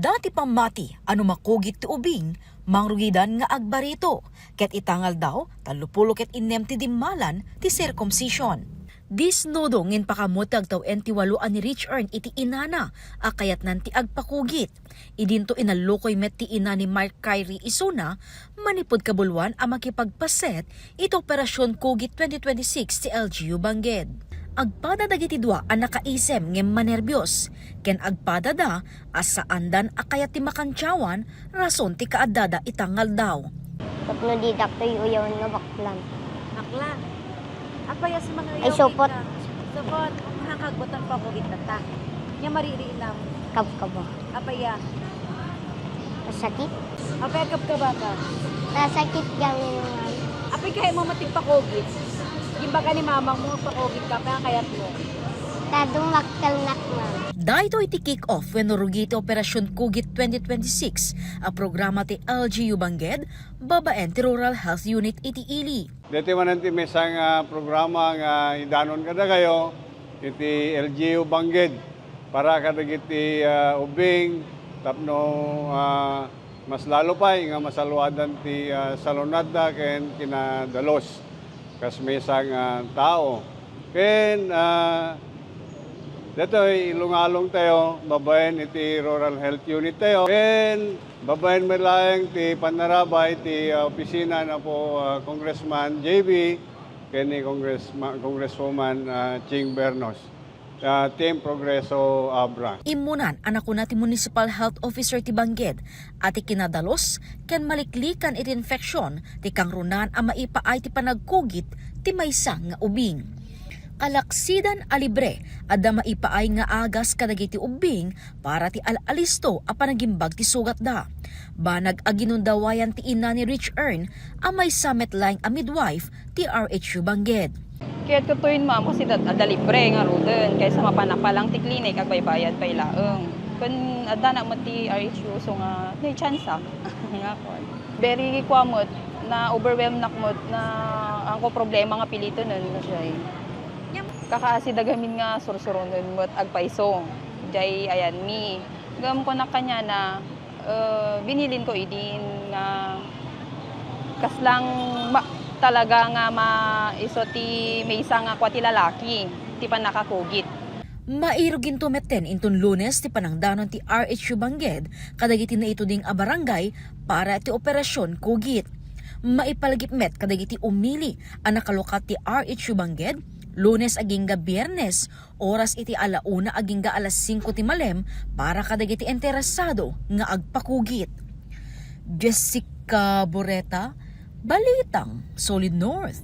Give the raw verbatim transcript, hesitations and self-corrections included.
Adda ti pammati a no makugit ti ubing, mangrugidan nga agbarito, ket ita nga aldaw, tallopulo ket innem ti dimmalan ti circumcision. Disnudo nga impakaammo ti agtaw-en ti walo a ni Rich Earn iti inana a kayatnan ti agpakugit. Idinto inallukoy met ti ina ni Mark Kyrie Isuna manipud kabuluan a makipagpaset iti Operasyon Kugit twenty twenty-six ti L G U Bangged. Agpada dagiti dua a nakaisem ngem manerbios, ken agpadada a saandan a kayat ti makantiawan rason ti kaaddada ita nga aldaw. Tapno didak to uyawen nga bakla. Bakla. Apay a sumangayaway ka? Ay, supot. Supot. Makakagbutan pa ko kita ta. Nya maririinam. Kabkaba. Apay a? Masakit. Apay a kabkaba ka? Masakit kami naman. Apay kayat mo matigpakugit? Imbaga ni mamang mo, pakugit ka, apay a kayat mo? Ta dumakkel nak man. Daytoy ti kick-off wenno rugi ti Operasyon Kugit twenty twenty-six a programa ti L G U Bangged babaen ti Rural Health Unit iti ili. Daytoy manen ti maysa nga programa nga idanon kadakayo iti L G U Bangged para kadagiti, ah, ubing tapno, ah, mas lalo pay nga masaluadan ti, ah, salunadda ken kinadalus kas maysa nga tao. Ken, ah, daytoy ilungalong tayo babaen iti Rural Health Unit tayo. Ken babaen met laeng ti pannarabay ti, ah, opisina ni Apo, ah, Congressman J B ken ni Congressma-, Congresswoman, ah, Ching Bernos, ah, Team Progreso Abra. Immunan a nakuna ti Municipal Health Officer ti Bangged a ti kinadalus ken maliklikan iti infeksyon ti kangrunan a maipaay ti panagkugit ti maysa nga ubing. Kalaksidan a libre, adda maipaay nga agas kadagiti ubbing para ti al-alisto a panagimbag ti sugatda. Banag a ginundawayan ti ina ni Rich Earn a maysa met laeng a midwife ti R H U Bangged. Ket katoyen, ma'am, kasi da-, adda libre nga ruden, kaysa mapanapa lang ti klinik, agbaybayad pay laeng. Ken adda na met ti R H U, so nga, may tsansa. Nga kuan. Very kuan met, na-overwhelm nak met, na, ang ko problema nga piliten, no, siya, eh. Kakaasi da gamin nga sursuronen met agpayso. Jay ayan mi. Ngem kunak kaniana, eh, binilin ko idin nga kaslang ma-, talaga nga ma-, isu ti maysa nga kua ti lalaki ti pannakakugit. Mairuginto metten inton Lunes ti panangdanon ti R H U Bangged kadagiti naituding a barangay para ti Operasyon Kugit. Maipalagip met kadagiti umili a nakalukat ti R H U Bangged, Lunes agingga Biyernes, oras iti ala una agingga alas singko ti malem para kadagiti interesado nga agpakugit. Jessica Boreta, Balitang Solid North.